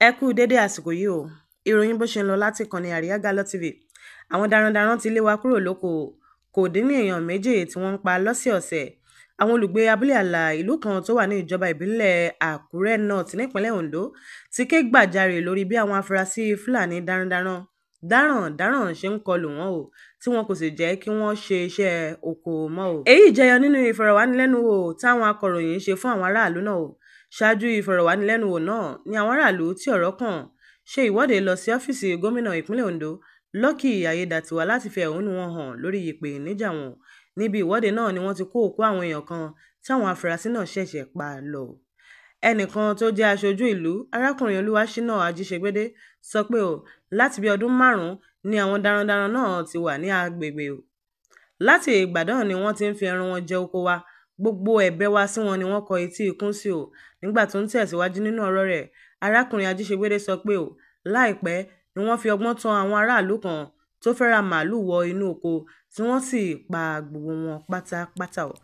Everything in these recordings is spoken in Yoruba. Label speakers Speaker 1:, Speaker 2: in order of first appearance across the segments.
Speaker 1: Ẹ kú dédé àsìkò yìí o. Ìròyìn bó ṣe ń lọ láti ìkànnì Àríyá Gálọ TV. Àwọn darandaran ti lé wa kúrò lóko, kò dín ní èèyàn méjì tí wọ́n ń pa lọ́sẹ̀ọ̀sẹ̀. Àwọn olùgbé abúlé Àlà, ìlú kan tó wà ní ìjọba ìbílẹ̀ Àkúrẹ́ North nípínlẹ̀ Ondo, ti ké gbàjarè lórí bí àwọn afurasí Fúlàní darandaran darandaran ṣe ń kọlù wọ́n o, tí wọn kò sì jẹ́ kí wọ́n ṣe iṣẹ́ oko mọ́ o. Èyí jẹyọ nínú ìfọ̀rọ̀wánilẹ́nuwò táwọn akọ̀ròyìn ṣe fún àwọn aráàlú náà o. Ṣáájú ìfọ̀rọ̀wánilẹ́nuwò náà ni àwọn aráàlú tí ọ̀rọ̀ kàn ṣe ìwọ́de lọ sí ọ́fíìsì gómìnà ìpínlẹ̀ Ondo, Lucky Aiyedàatiwá, láti fi ẹ̀hónú wọn hàn lórí ìpèníjà wọn. Níbi ìwọ́de náà ni wọ́n ti kó òkú àwọn èèyàn kan tí àwọn afurasí náà ṣẹ̀ṣẹ̀ pa lọ. Ẹnìkan tó jẹ́ aṣojú ìlú, arákùnrin Olúwaṣínà Ajíṣègbèdé, sọ pé ó láti bíi ọdún márùn-ún ni àwọn darandaran náà ti wà ní agbègbè o. Láti ìgbà náà ni wọ́n ti ń fi ẹran wọn jẹ oko wa. Gbogbo ẹ̀bẹ̀ wa sí wọn ni wọ́n kọ etí ikún sí o. Nígbà tó ń tẹ̀síwájú nínú ọ̀rọ̀ rẹ̀, arákùnrin Ajíṣègbèdé sọ pé ó láìpẹ́ ni wọ́n fi ọgbọ́n tan àwọn aráàlú kan tó fẹ́ ra màálùú wọ inú oko tí wọ́n sì pa gbogbo wọn pátápátá o.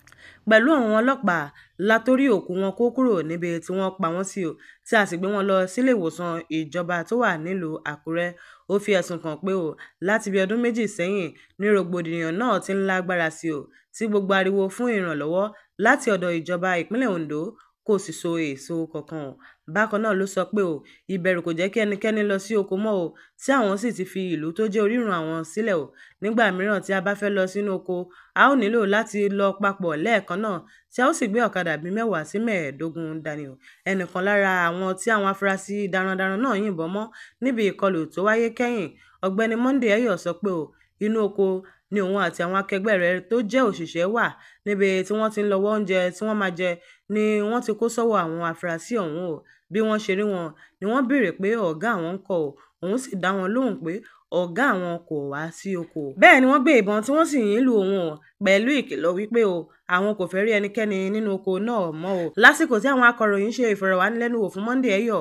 Speaker 1: Pẹ̀lú àwọn ọlọ́pàá la torí òkú wọn kó kúrò níbi tí wọ́n pa wọ́n sí o, tí a sì gbé wọn lọ sílé ìwòsàn ìjọba tó wà nílùú Àkúrẹ́. Ó fi ẹ̀sùn kàn pé ó láti bíi ọdún méjì sẹ́yìn ní rògbòdìyàn náà ti ń lágbára sí o, tí gbogbo ariwo fún ìrànlọ́wọ́ láti ọ̀dọ̀ ìjọba ìpínlẹ̀ Ondo kò sì so èso kankan o. Bákan náà ló sọ pé ó ìbẹ̀rù kò jẹ́ kí ẹnikẹ́ni lọ sí oko mọ́ o, tí àwọn sì ti fi ìlú tó jẹ́ orírun àwọn sílẹ̀ o. Nígbà mìíràn tí a bá fẹ́ lọ sínú oko, a ó nílò láti lọ papọ̀ lẹ́ẹ̀kan náà tí a ó sì gbé ọ̀kadà bíi 10 sí 15 dání o. Ẹnìkan lára àwọn tí àwọn afurasí darandaran náà yìnbọn mọ́ níbi ìkọlù tó wáyé kẹ́yìn, Ọ̀gbẹ́ni Monday Eyo, sọ pé ó inú oko ni òun àti àwọn akẹgbẹ́ rẹ̀ tó jẹ́ òṣìṣẹ́ wà níbi tí wọ́n ti ń lọ wá oúnjẹ tí wọ́n máa jẹ ni wọ́n ti kó sọ́wọ́ àwọn afurasí ọ̀hún o. Bí wọ́n ṣe rí wọn ni wọ́n béèrè pé ọ̀gá àwọn ńkọ́ o, òun sì dá wọn lóhùn pé ọ̀gá àwọn kò wá sí oko. Bẹ́ẹ̀ ni wọ́n gbé ìbọn tí wọ́n sì yìn lù òun o, pẹ̀lú ìkìlọ̀ wípé o àwọn kò fẹ́ rí ẹnikẹ́ni nínú oko náà mọ́ o. Lásìkò tí àwọn akọ̀ròyìn ṣe ìfọ̀rọ̀wánilẹ́nuwò fún Monday Eyo,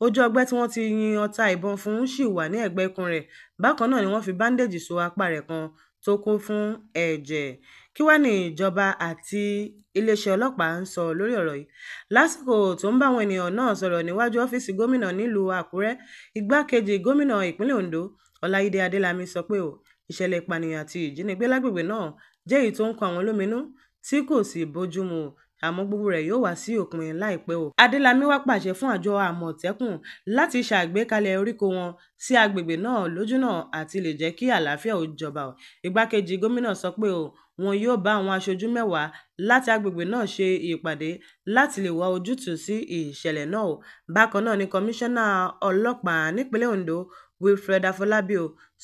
Speaker 1: ojú ọgbẹ́ tí wọ́n ti yin ọta ìbọn fún ṣì wà ní ẹ̀gbẹ́ ikùn rẹ̀. Bákan náà ni wọ́n fi báńdéèjì so apá rẹ̀ kan tó kún fún ẹ̀jẹ̀. Kí wàá ní ìjọba àti iléeṣẹ́ ọlọ́pàá ń sọ lórí ọ̀rọ̀ yìí? Lásìkò tó ń bá àwọn ènìyàn náà sọ̀rọ̀ níwájú ọ́fíìsì gómìnà nílùú Àkúrẹ́, igbákejì gómìnà ìpínlẹ̀ Ondo, Ọláídé Adélámì, sọ pé ó ìṣẹ̀lẹ̀ ìpànìyàn àti ìjínigbé lágbègbè náà jẹ́ èyí tó ń kan àwọn lóminú tí kò sì bójúmu, àmọ́ gbogbo rẹ̀ yóò wá sí òpin láìpẹ́ o. Adélámì wá pàṣẹ fún àjọ Àmọ̀tẹ́kùn láti ṣàgbékalẹ̀ oríkó wọn sí agbègbè náà lójúnà àti lè jẹ́ kí àlàáfíà ó jọba o. Igbákejì gómìnà sọ pé ó wọn yóò bá àwọn aṣojú 10 láti agbègbè náà ṣe ìpàdé láti lè wá ojútùú sí ìṣẹ̀lẹ̀ náà o. Bákan náà ni kọmíṣánná ọlọ́pàá nípínlẹ̀ Ondo, Wilfred Afọlábí,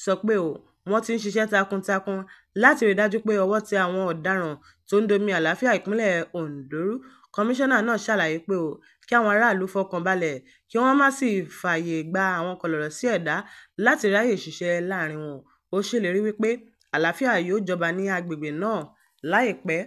Speaker 1: sọ pé ó wọ́n ti ń ṣiṣẹ́ takuntakun láti rí i dájú pé ọwọ́ tẹ àwọn ọ̀daràn tó ń domi àlàáfíà ìpínlẹ̀ Ondo rú. Kọmíṣánná náà ṣàlàyé pé ó kí àwọn aráàlú fọkàn balẹ̀ kí wọ́n má sì fààyè gba àwọn kọlọ̀rọ̀ sí ẹ̀dá láti ráyè ṣiṣẹ́ láàrin wọn. Ó ṣèlérí wípé àlàáfíà yóò jọba ní agbègbè náà láìpẹ́.